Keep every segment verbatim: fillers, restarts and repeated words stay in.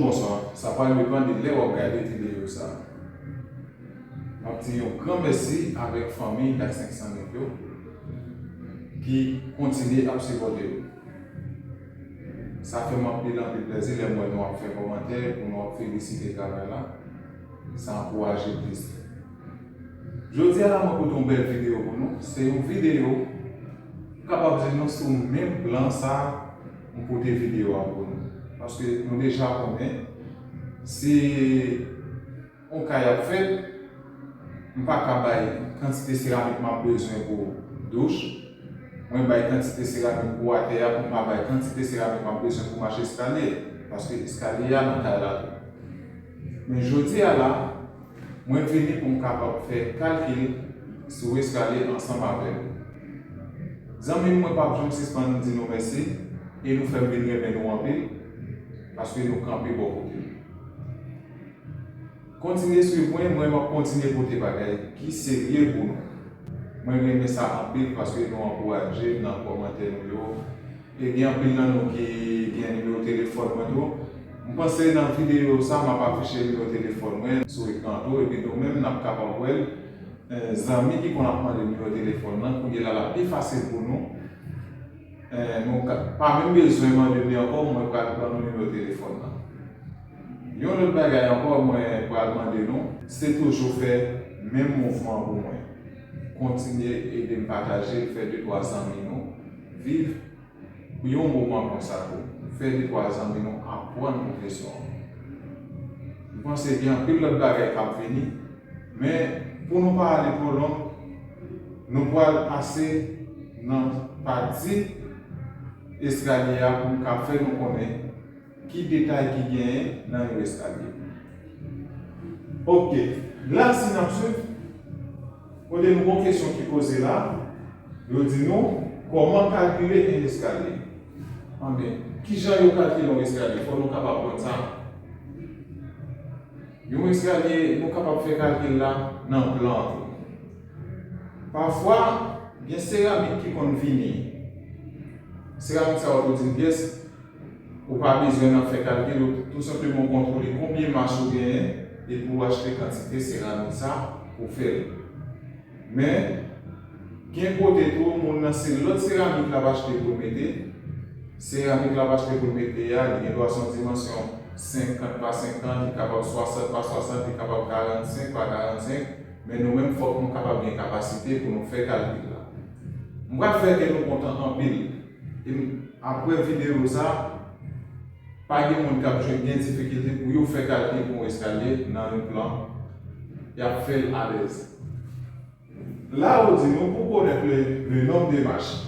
Bonswa, sa pral depann de lè w ap gade videyo sa a. M ap di yon gran mèsi avèk fanmi Dak senk san nèf yo ki kontinye ap sipòte yo. Sa fè m anpil, anpil plèzi lè m wè nou ap fè kòmantè, pou nou ap felisite travay la. Sa ankouraje plis. Jodi a la, mwen pote yon bèl videyo pou nou. Se yon videyo, m kapab di nou sou menm plan sa, m pote videyo a pou nou. Paske nou deja konnen, si yon kay ap fèt, m pa ka bay kantite seramik m ap bezwen pou douch, mwen bay kantite seramik pou atè a, pou m pa bay kantite seramik m ap bezwen pou mach eskalye, paske eskalye a nan kay la tou. Men jodi a la, mwen vini pou m kapab fè kalkil sou eskalye ansanm avè nou. Zanmi m, mwen p ap janm sispann di nou mèsi, e nou fè m vin renmen nou anpil, paske nou kanpe bò kote m. Kontinye swiv mwen, mwen m ap kontinye pote bagay ki serye pou nou. Mwen renmen sa anpil paske nou ankouraje m nan kòmantè nou yo. E gen anpil nan nou ki gen nimewo telefòn mwen tou. M panse nan videyo sa, m ap afiche nimewo telefòn mwen sou ekran tou, epi nou menm n ap kapab wè l. Eh, zanmi ki konn ap mande nimewo telefòn nan, kounye la l ap pi fasil pou nou. Eh, nou ka, pa menm bezwen mande m li ankò, mwen pral ban nou nimewo telefòn nan. Yon lòt bagay ankò, mwen pral mande nou, se toujou fè menm mouvman pou mwen. Kontinye ede m pataje l, fè de twa zanmi nou viv yon moman konsa tou. Fè de twa zanmi nou aprann pwofesyon an. M panse gen anpil lòt bagay k ap vini, men pou nou pa ale twò long, nou pral pase nan pati eskalye a pou m ka fè nou konnen ki detay ki genyen nan yon eskalye. Oke, la si n ap swiv, kote nou gon kesyon ki poze la, yo di nou, kòman kalkile yon eskalye? Anben, kijan yo kalkile yon eskalye? Fò nou kapab konn sa. Yon eskalye, nou kapab fè kalkil la nan plan an tou. Pafwa, gen seramik ki konn vini. Seramik sa yo tou di pyès, ou pa bezwen nan fè kalkil, ou tou senpleman kontwole konbyen mach ou genyen, epi ou achte kantite seramik sa pou fè l. Men, gen kote tou, moun nan se lòt seramik l ap achte pou l mete. Seramik l ap achte pou l mete a, li gen dwa se yon dimansyon senkant pa senkant, li kapab swasant pa swasant, li kapab karannsenk pa karannsenk, men nou menm fòk nou kapab gen kapasite pou nou fè kalkil la. M pral fè kè nou kontan anpil. E m, apre videyo sa, pa gen moun k ap jwenn gen difikilte pou yo fè kalkil pou yon eskalye nan yon plan. Y ap fè l alèz. La ou di nou pou connaître le, le nombre de marches,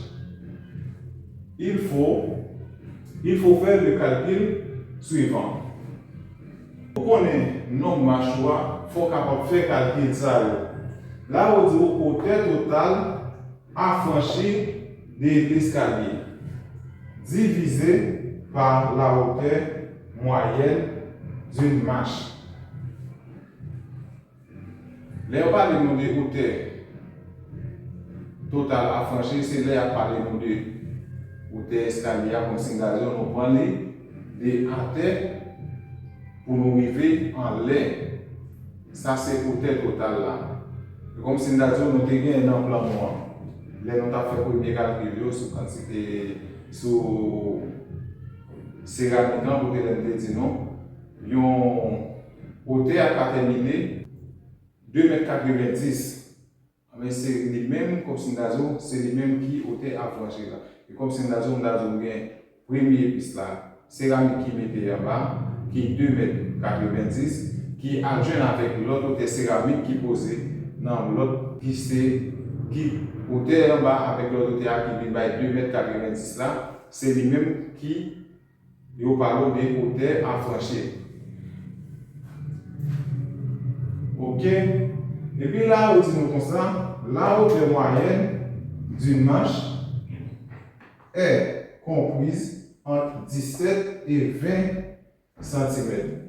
il faut, il faut faire le calcul suivant. Pou konnen nonb mach ou a, fò w kapab fè kalkil sa yo. La ou di w hauteur totale affranchie de l'escalier divisé par la hauteur moyenne d'une marche. Lè yo pale nou de wotè total afranchi, se lè y ap pale nou de wotè eskalye a, kòmsi m ta di w, nou pran li de atè pou nou rive anlè. Sa se wotè total la. E kòmsi m ta di w, nou te genyen nan plan nou an, lè nou t ap fè premye kalkil yo sou kantite, sou seramik lan, kote lè m te di nou, yon wotè a ka tèmine de mèt katrevendis. Men se li menm, kòmsi m ta di w, se li menm ki wotè afranchi la. E kòmsi m ta di w, m ta di w, m gen premye pis la, seramik ki mete anba, ki de mèt katrevendis, ki al jwenn avèk lòt wotè seramik ki poze nan lòt, ki se, ki wotè anba avèk lòt wotè a ki vin bay de mèt katrevendis la, se li menm ki yo pale w de wotè afranchi. Oke? Epi la, yo di nou konsa, la hauteur moyenne d'une marche est comprise entre dix-sept et vingt centimètres.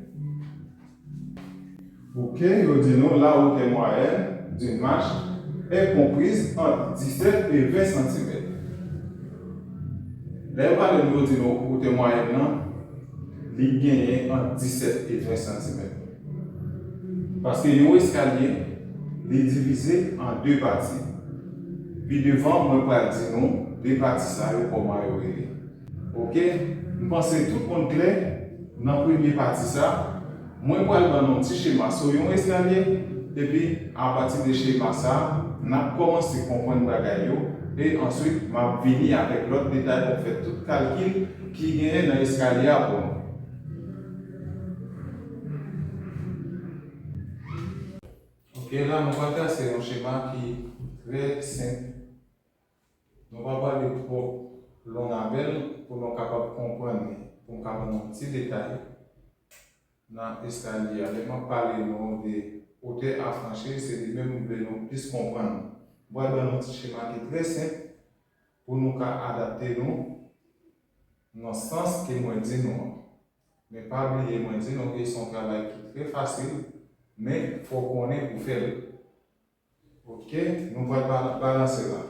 Oke, yo di nou la hauteur moyenne d'une marche est comprise entre dix-sept et vingt centimètres. Lè yo pale nou, yo di nou wotè mwayèn nan, Li genyen ant disèt e ven santimèt. Paske yon eskalye, li divize an de pati. Pi devan, mwen pral di nou de pati sa yo kòman yo rele. Oke? M panse tout moun klè nan premye pati sa. Mwen pral ban nou yon ti chema sou yon eskalye, epi apati de chema sa, n ap kòmanse konprann bagay yo, e answit, m ap vini avèk lòt detay pou m fè tout kalkil ki genyen nan eskalye a pou nou. Oke, la nou pral trase yon chema ki trè senp. Nou pa prale twòp long avè l pou nou kapab konprann li, pou m ka ban nou yon ti detay nan eskalye a. Lè m ap pale nou de otè afranchi, se li menm m vle nou plis konprann. M pral ban nou ti chema ki trè senp pou nou ka adapte nou nan sans ke mwen di nou an. Men pa bliye, mwen di nou ke se yon travay ki trè fasil, men fò w konnen pou fè l. Oke, nou pral ba-, balanse la.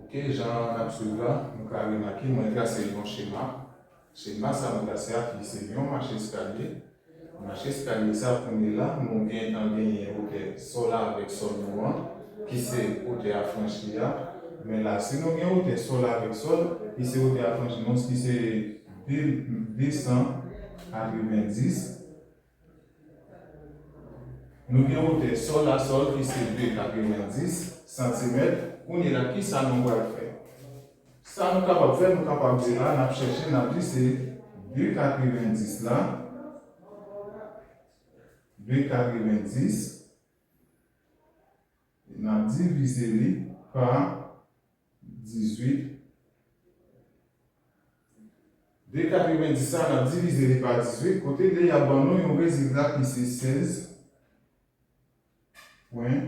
Oke, jan n ap swiv la, nou ka remake, mwen trase yon chema. Chema sa mwen trase a ki se yon mach eskalye. Mach eskalye sa, kounye la, nou gentan genyen otè sòl la avèk sòl nou an, ki se otè afranchi a. Men la, si nou gen otè sòl la avèk sòl, ki se otè afranchi nou, ki se de, de san katrevendis. Nou gen otè sòl a sòl ki se de katrevendis santimèt. Kounye la, kisa nou pral fè? Sa nou kapab fè, nou kapab di la, n ap chèche, n ap di se de katrevendis la, de katrevendis, n ap divize li pa dizuit. De katrevendis sa, n ap divize li pa dizuit, kote li ap ban nou yon rezilta ki se sèz pwen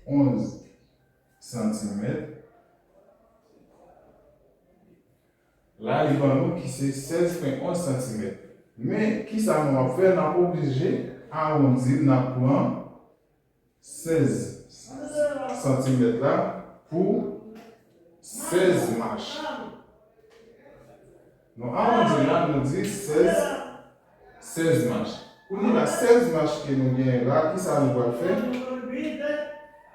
onz santimèt. La, li ban nou ki se sèz pwen onz santimèt. Men, kisa nou ap fè? N ap oblije awondi, n ap pran sèz santimèt la pou sèz mach. Nou awondi la, nou di sèz, sèz mach. Kounye la, sèz mach ke nou genyen la, kisa nou pral fè?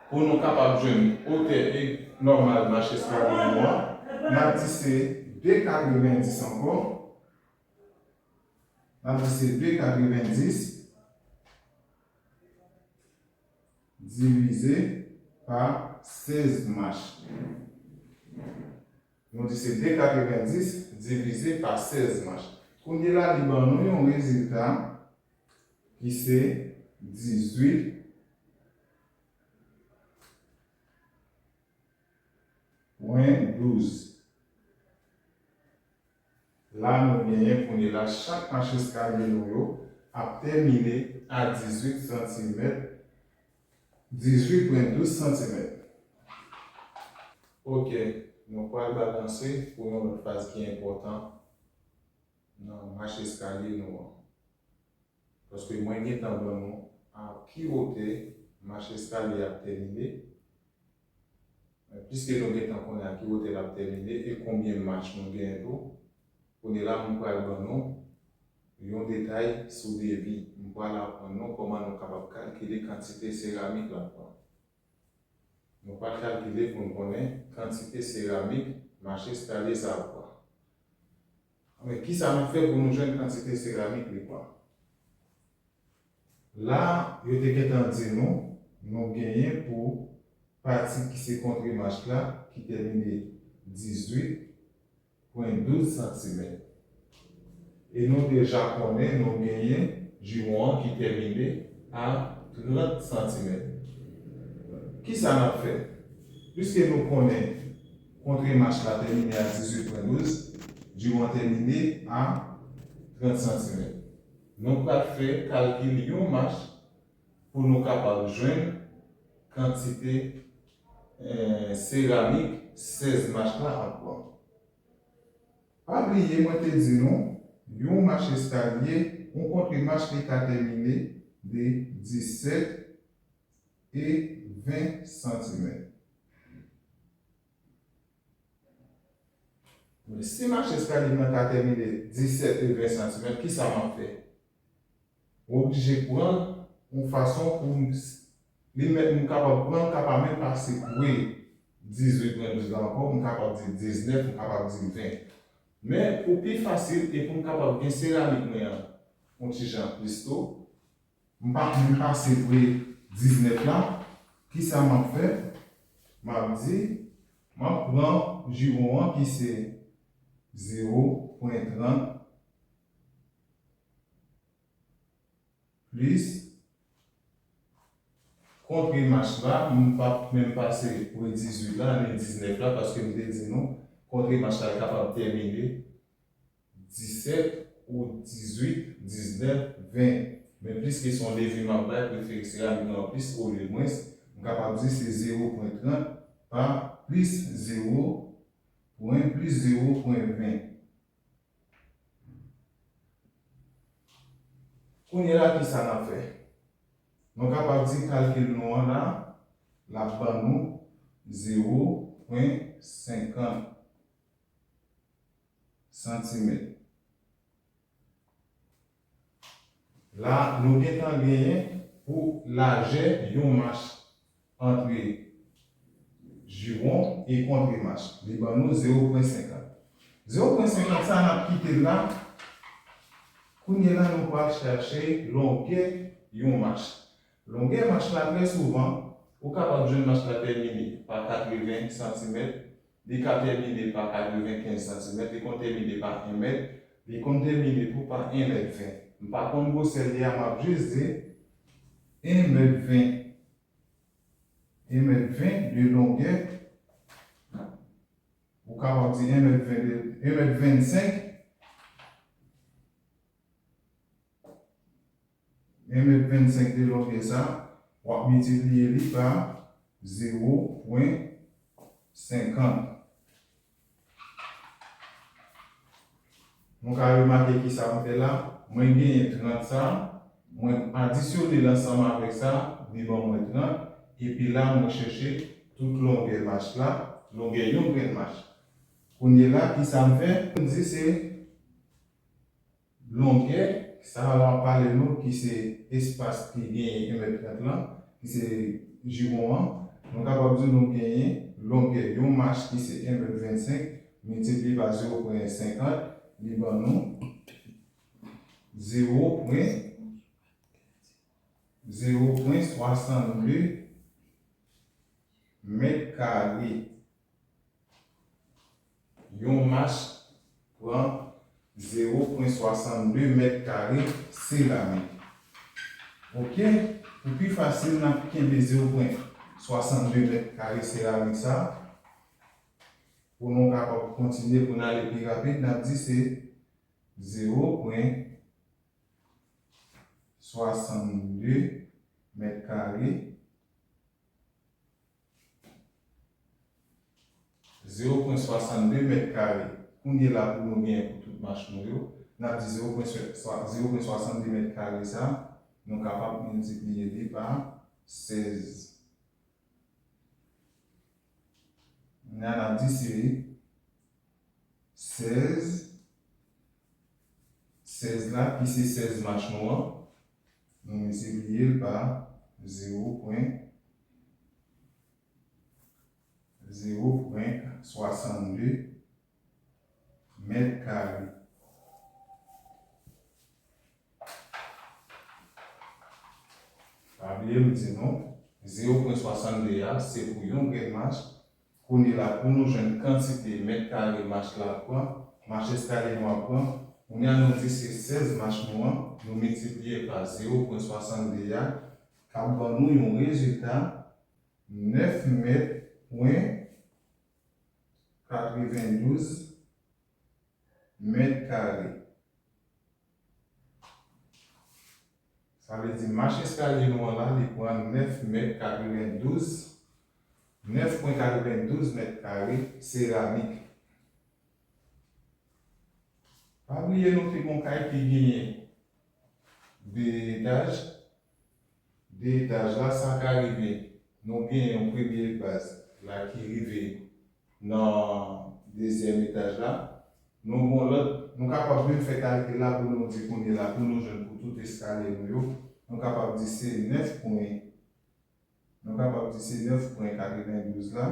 Pou nou kapab jwenn otè e nòmal mach eskalye nou an, n ap di se de katrevendis ankò. N ap di se de katrevendis divize pa sèz mach. Nou di se de katrevendis divize pa sèz mach. Kounye la, li ban nou yon rezilta ki se dizuit pwen douz. La, nou genyen kounye la, chak mach eskalye nou yo ap tèmine a dizuit santimèt, dizuit pwen douz santimèt. Oke, nou pral balanse pou yon lòt faz ki enpòtan. nan mach eskalye nou an. Paske mwen gentan ban nou a ki wotè mach eskalye ap tèmine. Piske nou gentan konnen a ki wotè l ap tèmine e konbyen mach nou genyen tou, kounye la m pral ban nou yon detay sou devi. M pral aprann nou kòman nou kapab kalkile kantite seramik l ap pran. Nou pral kalkile pou n konnen kantite seramik mach eskalye sa ap pran. Men kisa n ap fè pou nou jwenn kantite seramik li pran? La, yo te gentan di nou, nou genyen pou pati ki se kontre mach la, ki tèmine dizuit pwen douz santimèt. E nou deja konnen nou genyen jiwon an ki tèmine a trant santimèt. Kisa n ap fè? Piske nou konnen kontre mach la tèmine a dizuit pwen douz, jiwon an tèmine a trant santimèt. Nou pral fè kalkil yon mach pou nou kapab jwenn kantite, eh, seramik sèz mach la ap pran. Pa bliye, mwen te di nou, yon mach eskalye, yon kontre mach li ka tèmine de disèt e ven santimèt. Men si mach eskalye m nan ka tèmine disèt e ven santimèt, kisa m ap fè? Mwen oblije pran yon fason pou m, li mèt m kapab pran, m ka pa menm pase pre dizuit pwen douz la ankò, m kapab di diznèf, m kapab di ven. Men pou pi fasil e pou m kapab gen seramik mwen an yon ti jan plis tou, m pa menm pase pre diznèf la, kisa m ap fè? M ap di, m ap pran jiwon an ki se zewo pwen trant plis kontre mach la, m p ap menm pase pre dizuit la, ni diznèf la, paske m te di nou, kontre mach la kapab tèmine disèt ou dizuit, diznèf, ven. Men piske se yon devi m ap bay, prefere seramik lan plis olye mwens, m kapab di se zewo pwen trant pa plis zewo pwen, plis zewo pwen ven. Kounye la, kisa n ap fè? Nou kapab di kalkil nou an la, l ap ban nou zewo pwen senkant santimèt. La, nou gentan genyen pou lajè yon mach antre jiwon e kontre mach. Li ban nou zewo pwen senkant. Zewo pwen senkant sa, n ap kite l la. Kounye la, nou pral chache longè yon mach. Longè mach la, trè souvan, ou kapab jwenn mach la tèmine pa katreven santimèt, li ka tèmine pa katrevenkenz santimèt, li konn tèmine pa en mèt, li konn tèmine tou pa en mèt ven. M pa konn gwosè li a, m ap jis di en mèt ven. En mèt ven de longè. Ou kapab di en mèt ven de, en mèt vennsenk. En mèt vennsenk de longè sa, w ap miltipliye li pa zewo pwen senkant. Nou ka remake kisa m fè la, mwen genyen trant sa, mwen adisyone l ansanm avèk sa, li ban mwen trant, epi la mwen chèche tout longè mach la, longè yon grenn mach. Kounye la, kisa m fè? M di se longè, sa a w ap pale nou ki se espas ki genyen en mèt trant lan, ki se jiwon an, nou kapab di nou genyen longè yon mach ki se en mèt vennsenk miltipliye pa zewo pwen senkant, li ban nou zewo pwen, zewo pwen swasannde mèt kare. Yon mach pran zewo pwen swasannde mèt kare seramik. Oke, pou pi fasil, n ap kenbe zewo pwen swasannde mèt kare seramik sa. Pou nou kapab kontinye, pou n ale pi rapid, n ap di se zewo pwen swasannde mèt kare. Zewo pwen swasannde mèt kare. Kounye la pou nou genyen pou tout mach nou yo, n ap di zewo pwen swa-, zewo pwen swasann de mèt kare sa, nou kapab miltipliye li pa sèz. Kounye a n ap di se sèz, sèz la ki se sèz mach nou an, nou miltipliye l pa zewo pwen zewo pwen swasann de mèt kare. Pa bliye m di nou, zewo pwen swasann de a, se pou yon grenn mach. Kounye la, pou nou jwenn kantite mèt kare mach la pran, mach eskalye nou an pran, kounye a nou di se sèz mach nou an, nou miltipliye pa zewo pwen swasann de a, k ap ban nou yon rezilta nèf mèt pwen katrevendouz mèt kare. Sa vle di mach eskalye nou an la, li pran nèf mèt katrevendouz, nèf pwen katrevendouz mèt kare seramik. Pa bliye nou te gon kay ki genyen de etaj. De etaj la, sa ka rive, nou gen yon premye baz la ki rive nan dezyèm etaj la. Nou gon lòt, nou kapab menm fè kalkil la pou nou di kounye la, pou nou jwenn pou tout eskalye nou yo. Nou kapab di se nèf pwen, nou kapab di se nèf pwen katrevendouz la.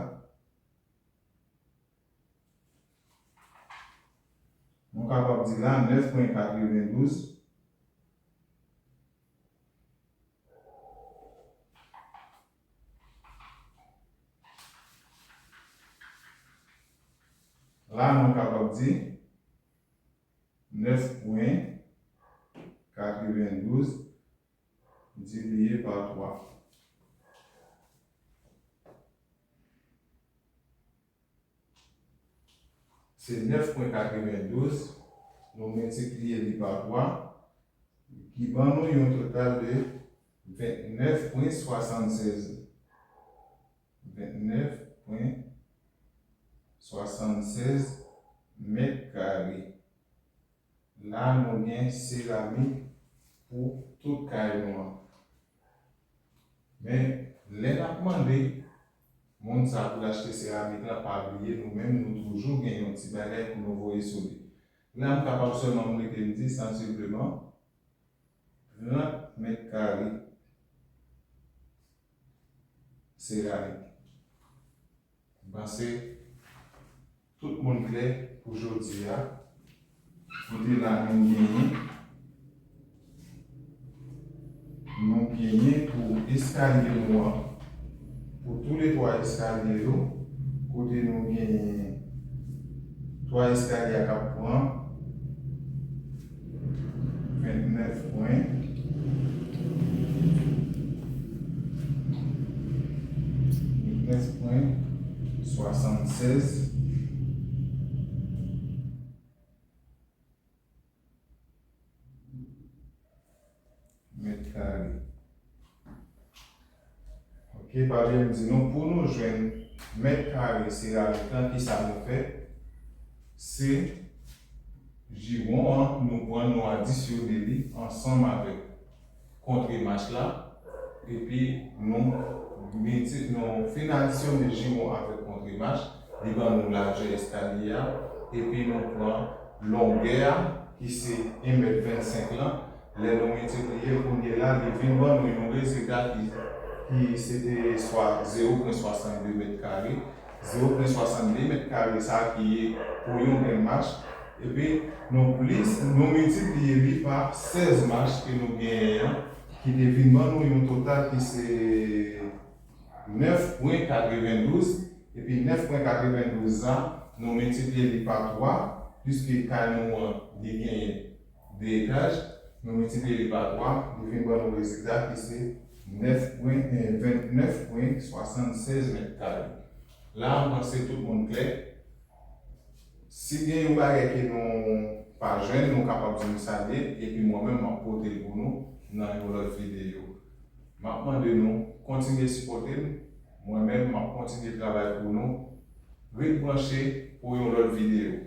Nou kapab di la, nèf pwen katrevendouz. La, nou kapab di nèf pwen katrevendouz divize pa twa. Se nèf pwen katrevendouz, nou miltipliye li pa twa, ki ban nou yon total de vennèf pwen swasannsèz. Vennèf pwen swasannsèz mèt kare. La, nou gen seramik pou tout kay nou an. Men, lè n ap mande moun sa pou l achte seramik la, pa bliye, nou menm, nou toujou gen yon ti bagay pou nou voye sou li. La, m kapab sèlman m rete m di, sansibleman, trant mèt kare seramik. M panse tout moun klè pou jodi a. Kote la nou genyen, nou genyen pou eskalye nou an, pou toulètwa eskalye yo, kote nou genyen twa eskalye a k ap pran vennèf pwen, vennèf pwen swasannsèz mèt kare. Ok, pa bliye m di nou, pou nou jwenn mèt kare seramik lan, kisa nou fè? Se jiwon an, nou pran, nou adisyone li ansanm avèk kontremach la, epi nou mete, nou fin adisyone jiwon avèk kontremach, li ban nou lajè eskalye a, epi nou pran longè a, ki se en mèt vennsenk lan, lè nou miltipliye l kounye la, li vin ban nou yon rezilta ki, ki se te swa zewo pwen swasann de mèt kare. Zewo pwen swasann de mèt kare sa a ki ye pou yon grenn mach. Epi nou plis, nou miltipliye li pa sèz mach ke nou genyen an, ki te vin ban nou yon total ki se nèf pwen katrevendouz, epi nèf pwen katrevendouz la, nou miltipliye li pa twa, piske kay nou an, li genyen de etaj, nou miltipliye li pa twa, li vin ban nou rezilta ki se nèf pwen, eh, vennèf pwen swasannsèz mèt kare. La, m panse tout moun klè. Si gen yon bagay ke nou pa jwenn, nou kapab di nou sa l ye, epi mwen menm, m ap pote l pou nou nan yon lòt videyo. M ap mande nou kontinye sipòte m. Mwen menm, m ap kontinye travay pou nou. Ret branche pou yon lòt videyo.